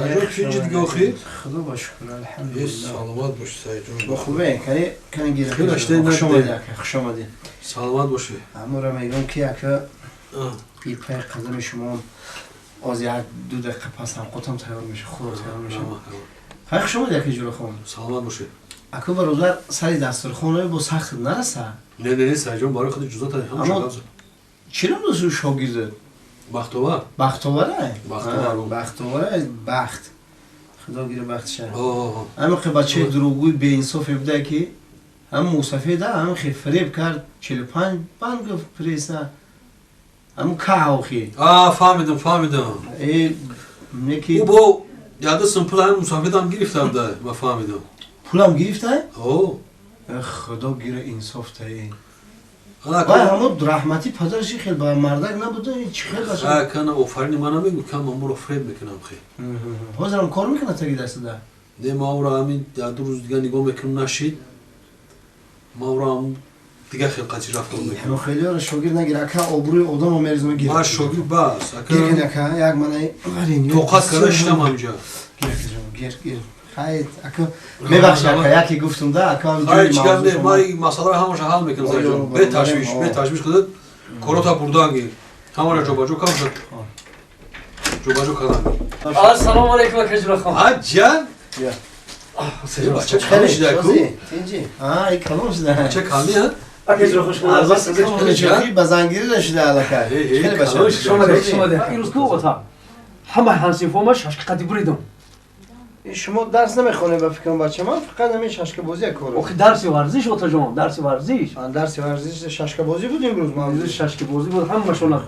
Саидҷон, чӣ дига охир? Худо ба шукр, алҳамдулиллаҳ. Саломат бошӣ, Саидҷон. Бо хубе, кани кани гир. Хеле аштаи Хуш надидем. омадӣ, ака, хуш омадӣ. Саломат бошӣ. Амура мегӯям ки, ака, и пай қадами шумо оз як ду дақиқа пас ҳамқотам тайёр меша, хӯрок тайёр меша. Хай, хуш омадӣ, ака Ҷурахон. Саломат бошӣ. Ака, бародар, сари дастурхонаи бо сахт нараса. Не, не, не, Саидҷон, барои худи ҷузо та ҳама Аммо- шагаб. Чӣ ном дошт шогирдат? Бахтовар. Бахтоварай? Бахтовар. Бахтоварай, бахт. Худо гире бахтша. О, Ҳамин хе бачаи дурӯғгӯи беинсофе буда, ки ҳам мусафеда, ҳамин хе фиреб кард, 45 банд гуфт преса. Ҳамун каҳ охи. А, фаҳмидам, фаҳмидам. Э, неки. Ӯ бо яда сум пул ҳам мусафедам гирифтам да, ма фаҳмидам. Пулам гирифтай? О, Э, худо гире инсоф таи. ана Вай ҳамун раҳмати падараши хел ба мардак набуда, чӣ хел бача? ха кана офарини мана мегӯ, кам мамуро фиреб мекунам хе. Ҳозирам кор мекунад таги дастада? Не, ма ӯро ҳамин як ду рӯз дига нигоҳ мекунам, нашид. Ма ӯро ҳам дига хел қатъи рафтор мекунам. Ҳамун хелиёро шогирд нагир, ака, обрӯи одамо мерезона, гир. Ма шогирд бас, ака. Гир кин, ака, як манаи варенье. Тоқат карда шидам ҳамҷа. Гир, акаҷон, гир, гир. Хай, ака, мебахши, ака, яке гуфтум да, ака, ҳам Хай, ҷои чӣ гап мавзӯъ не, шумо. ма ин масъаларо ҳамаша ҳал мекунам, Саидҷон. Ой, Бе ташвиш, о. бе ташвиш худат корота бурдан гир. Ҳамаро ҷобаҷо камша. Ҷобаҷо кардан гир. Ассалому алайкум, ака Ҷурахон. А, ҷан? Я. Бача калон шида ку? Тинҷи. А, и калон шида. Бача кални, ҳа? Ака Ҷурахон, шумо Албатта, калон шуда, ба зангирӣ нашуда аллакай. Э, э, Хеле бача. калон шуда. Хуш омадед, хуш омадед. Имрӯз ку ота? Ҳама ҳамсинфома шашка қади буридам. Шумо дарс намехонед, ба фикрам, бача, ман фақат ҳамин шашкабозия кору. Охи, дарси варзиш, отаҷон, дарси варзиш. Дарси варзиш шашкабозӣ буд имрӯз Имрӯз мавзӯъ. Шашкабозӣ буд, ҳамашона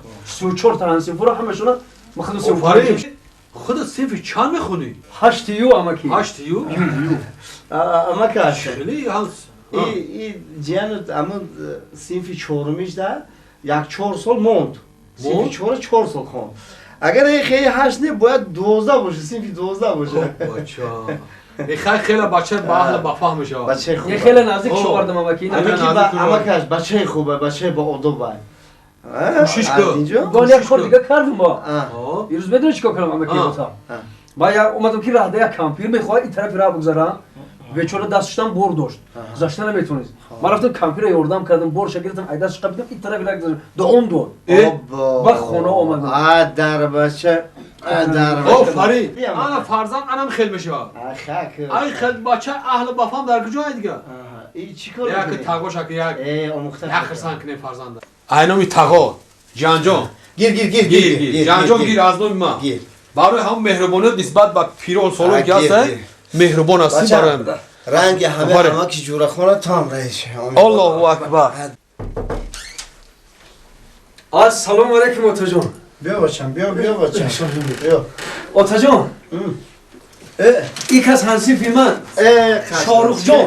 34 та ҳамсинфоро ҳамашона махду Офарин. Худат синфи чанд мехонӣ? 8 ю, амаки. 8 ю? Ю, ю. Амака. Хеле ҳам И ҷияну амун синфи чорумиш да як 4 сол монд. Синфи Монд? чора 4 сол хонд. Агар э хеле ҳашт не, бояд 12 боша, синфи 12 боша. Бача. Э, хай, хеле бача ба аҳл ба фаҳм мешавад. Бачаи хуб. Не, хеле наздик О. шовардам, амаки. Ами- Амаки ба амакаш бачаи хуба, бачаи ба одоба. Кӯшиш кун. Инҷо? Гон як кор дига кардум мо. О, Имрӯз медонӣ чӣ кор кардам, амаки? А. Ота. А. Ма як омадам, ки раҳда як кампир мехоҳад ин тарафи раҳ бигзарам. Бечора дастшам бор дошт. Гузашта наметонист. Ман рафтам, кампира ёрдам кардам, борша гирифтам, ай дастш қапидам, ин тарафи раҳ гузаштам. Дуом дод. Э, Ба хона омадам. А дар бача, а дар бача. Офарин. Ана фарзанд анам хел мешавад. Ахак. Ай хел бача аҳли ба фаҳм дар куҷо дига? И чӣ кор Як мекунӣ? тағоша ки як Э, омӯхта. як хирсан кунем фарзанда. Ай номи тағо. Ҷанҷон. Гир, гир, гир, Гир, гир. Ҷанҷон, гир аз номи ман. Гир. Барои ҳам меҳрубоният нисбат ба пирон солон А, ки ҳаст, гир, гир. меҳрубон ҳастӣ Бача. бароям. Ранги ҳама Офарин. амаки Ҷурахона то ҳам раис. Аллоҳу акбар. Ассалому алайкум, отаҷон. Биё, бачам, биё, биё, бачам. Биё. Отаҷон, Э, ин кас ҳамсинфи ман. э, Шоҳрухҷон.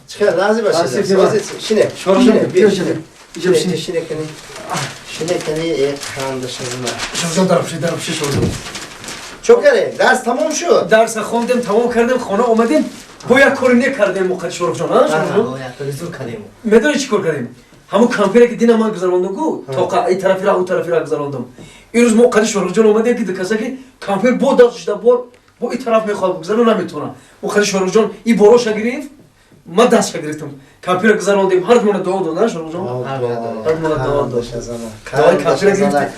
Чӣ разӣ бошед? Ҳамсинфи ман. Шине. Шоҳрухҷон, биё, биё, шине. Иҷо бишин. Шине, шине кани. Шине кани, э, қандаш аз ман. Шоҳрухҷон, дарапши, дарапши, Шоҳрухҷон. Чо каре? Дарс тамом шуд? Дарса хондем, тамом кардем, хона омадем. Бо як коре некардем муқадди Шоҳрухҷон, а, Шоҳрухҷон? Медонӣ чӣ кор кардем? Ҳамун кампере ки дина ман гузарондам ку, тоқа ин тарафи раҳ, ӯ тарафи раҳ гузарондам. Имрӯз мо қади Шоҳрухҷон омадем, ки каса ки кампер бо даст шуда бор бо ин тараф мехоҳад бигузара, наметавонад. Ӯ қади Шоҳрухҷон ин бороша гирифт, ман дастша гирифтам. Кампера гузарондем, ҳардумона дуо дод, а, Шоҳрухҷон? Ҳардумона дуо дод. Қандаш аз ман. Дуои кампера гирифтем.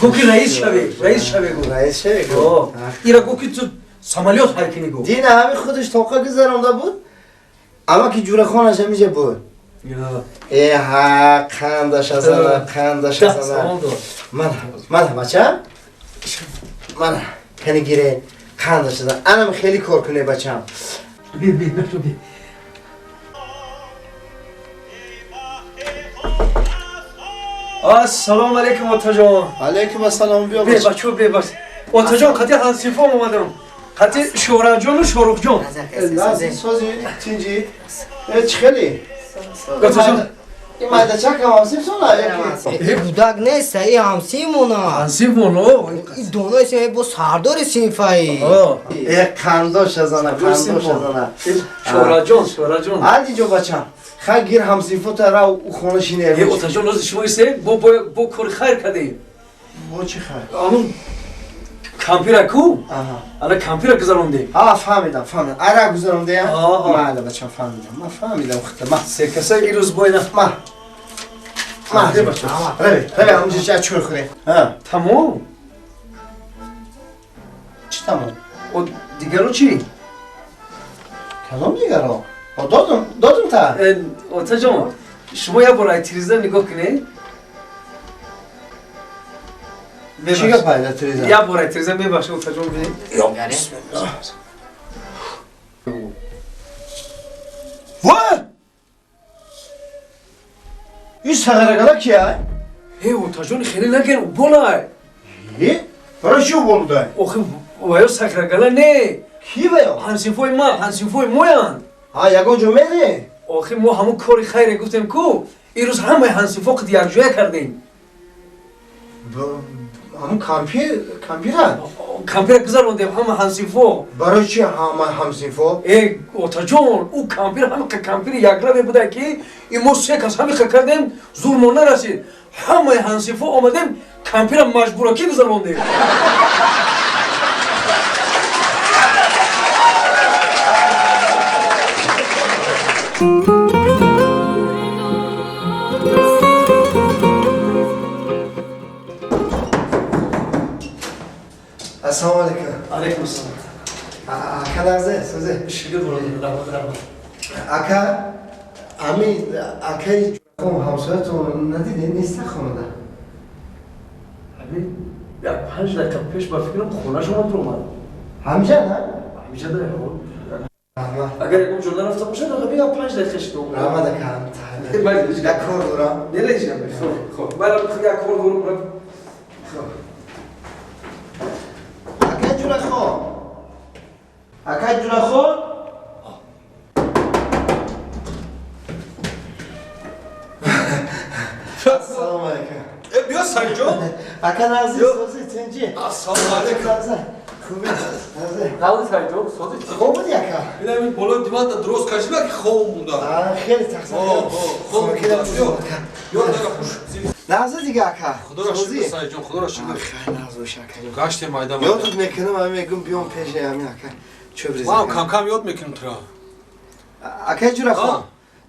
Гуфт ки раис шаве, раис шаве, гуфт. Раис шаве гуфт. О, ира гуфт ки ту самолёт ҳай кунӣ, гуфт. Дина ҳами худаш тоқа гузаронда буд. Амаки Ҷурахонаш ҳамиҷа буд. Э, ҳа, қандаш аз ана, қандаш аз ана. Салом дод. Ман, ман, бачам. Ман, кани гире, қандаш аз ана. Анам хеле кор куне, бачам. Би, би, бачо, би. Ассалому алайкум, отаҷон. Алейкум ассалом, биё. Бе, бачо, бе, бас. Отаҷон, қати ҳамсинфом омадам. Қати Шӯраҷону Шоҳрухҷон. Нази, сози, тинҷи. Э, чӣ хеле? Отаҷон. Ин майдачакам ҳамсинфсона яки? Кӯдак нест, и ҳамсинфмона. Ҳамсинфмон, о. И донои синф бо сардори синфаи. О. Э, қандош аз ана, қандош аз ана. Шӯраҷон, Шӯраҷон. Ҳад инҷо, бачам. Хай, гир ҳамсинфота, рав у хона шине. Е, отаҷон, рози шумо исе, бо бо кори хайр кардем. Бо чӣ хайр? Ҳамун Кампира ку? Ана кампира гузарондем. А, фаҳмидам, фаҳмидам. Ара гузарондем? Майла бачам, фаҳмидам. Ман фаҳмидам худта. Ма. Се каса ирӯз бойна. Ма. Ма. Рави, рави, ҳамҷа ча чой хӯре. Ҳа. Тамом. Чӣ тамом? О, дигаро чӣ? Кадом дигаро? О, додум, додум та. Отаҷон, шумо як бор ай телевизор нигоҳ кунед. Чӣ гап ай дар телевизор? Як бор ай телевизор мебахшед, отаҷон, бинед. Бисмиллоҳ. Вой! Ин сағарагала кия? Э, отаҷон, хеле наген, болай. Е? Барои чӣ болудай? Охи, ваё сағарагала не. Ки ваё? Ҳамсинфои ма, ҳамсинфои моянд. Ҳа, ягон ҷо мере? Охи, мо ҳамун кори хайре гуфтем ку, ирӯз ҳамаи ҳамсинфо қид якҷоя кардем. Ҳамун кампир, кампира? Кампира гузарондем ҳама ҳамсинфо. Барои чӣ ҳама ҳамсинфо? Э, отаҷон, ӯ кампир ҳамиқа кампири якраве буда ки ин мо се кас ҳамиқа кардем, зурмо нарасид. Ҳамаи ҳамсинфо омадем, кампира маҷбуракӣ гузарондем. Ассалому алайкум. Алайкум ассалом. Ака нағзе, сӯзе. Шукр бародар, раҳмат, раҳмат. Ака, ами акаи ҳамсоятон надидед, неста хонада? Ами як 5 дақиқа пеш ба фикрам хонашон омад. Ҳамҷа, на? Ҳамҷа да. Раҳмат. Агар ягон ҷо нарафта бошад, ага як 5 дақиқа шуд. Раҳмат ака. Як кор дорам. Не, не, хоб, хоб. Ман як кор дорам. Хоб. Ака Ҷурахон. Ака Ҷурахон. Ассалому алайкум. Э, биё Сайҷон. Ака нағзи, сӯзи, тинҷи. Ассалому алайкум. Хубе, нағзи. Нағзи Сайҷон, сӯзи. Хоб буди ака? Ина ин болои диванда дуруст кашида ки хоб буда. А, хеле тақсир. Хоб буда. Ё, дага хуш. Нағзи дига ака. Худоро шукр Сайҷон, худоро шукр. Хай нағз бош ака. Гаштем майда майда. Ёдат мекунам, ами мегум биём пеши ами ака. Чӯб реза. Ман кам-кам ёд мекунам тура. Ака Ҷурахон.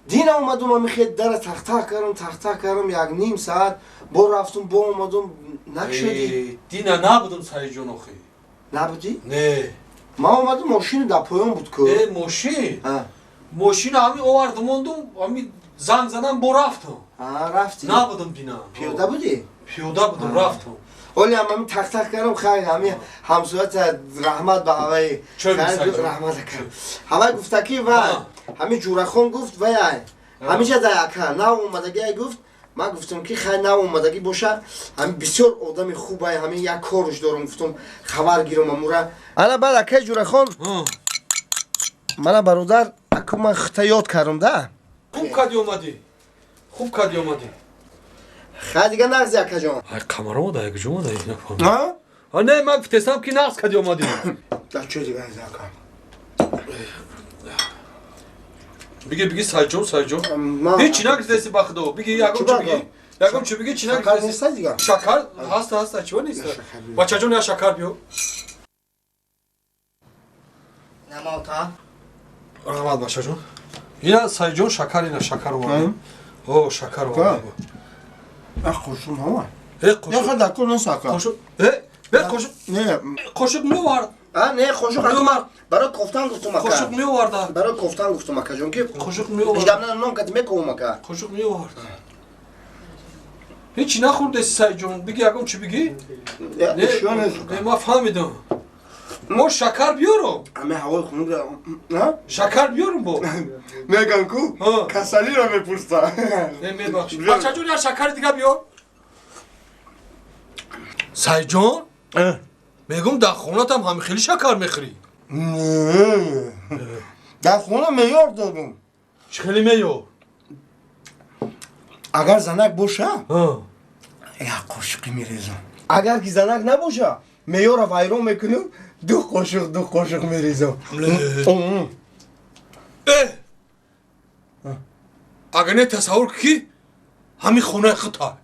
Дина омадум, ами хел дара тахта кардам, тахта кардам, як ним саат бо рафтум, бо омадум, накшудӣ. Дина набудум Сайҷон охи. Набудӣ? Не. Ман омадум, мошин дар поён буд ку. Э, мошин? Мошин ами овардум, мондум, ами занг задам, бо рафтум. А, рафтӣ? Набудум дина. Пиёда будӣ? Пиёда будум, рафтум. Оли ам ами тахтах кардам, хай ами ҳамсоята раҳмат ба ҳаваи. Раҳмат ака. Ҳавай гуфта ки ва ҳами Ҷурахон гуфт вай ҳамиҷа дай ака нав омадагӣ гуфт. Ман гуфтам ки хай нав омадагӣ боша, ҳами бисёр одами хубай, ҳами як корш дорам, гуфтам хабар гирам амура. Ана баъд акаи Ҷурахон, мана бародар, аку ман хита ёд кардам да. Хуб кади омадӣ. Хуб кади омадӣ. Хай дига нағзи акаҷон. Ай қамар омада, як ҷо омада, нафаҳмидам. А не, ман гуфтесам ки нағз кади омадӣ. Да чӣ дига ака? Биги, биги Сайҷон, Сайҷон. Ҳеҷ чӣ нагирдеси ба худо. Биги ягон чӣ биги. Ягон чӣ биги, чӣ нагирдеси? Шакар неста дига? Шакар ҳаст, ҳаст, чиво нест? Бачаҷон, я шакар биё. Намота. Раҳмат бачаҷон. Ина Сайҷон шакар, ина шакар овард. О, шакар овард. Ах, қошуқ ҳама. Э, қошуқ. Не, хада ку не сака. Қошуқ. Э, бе қошуқ. Не, қошуқ меовард. А, не, қошуқ меовард. Барои кофтан гуфтум ака. Қошуқ меоварда. Барои кофтан гуфтум ака ҷон ки қошуқ меовард. Ҳеҷ нон кати мековум ака. Қошуқ меовард. Ҳеҷ чӣ нахӯрдеси Сайҷон. Биги ягон чӣ биги? Не, не, ман фаҳмидам. Мо шакар биёрам. Ами ҳавои хунук, на? Шакар биёрам бо. Меган ку касалиро мепурса. Не, мебахшид. Бачаҷон, як шакари дига биёр. Сайҷон? Мегум дар хонатам ҳами хеле шакар мехӯрӣ. Дар хона меёр дорум. Чӣ хеле меёр? Агар занак боша, як қошуқи мерезам. Агар ки занак набоша, меёра вайрон мекунам, ду қошуқ мерезам. Э! Агар не тасаввур ки ҳамин хонаи худта.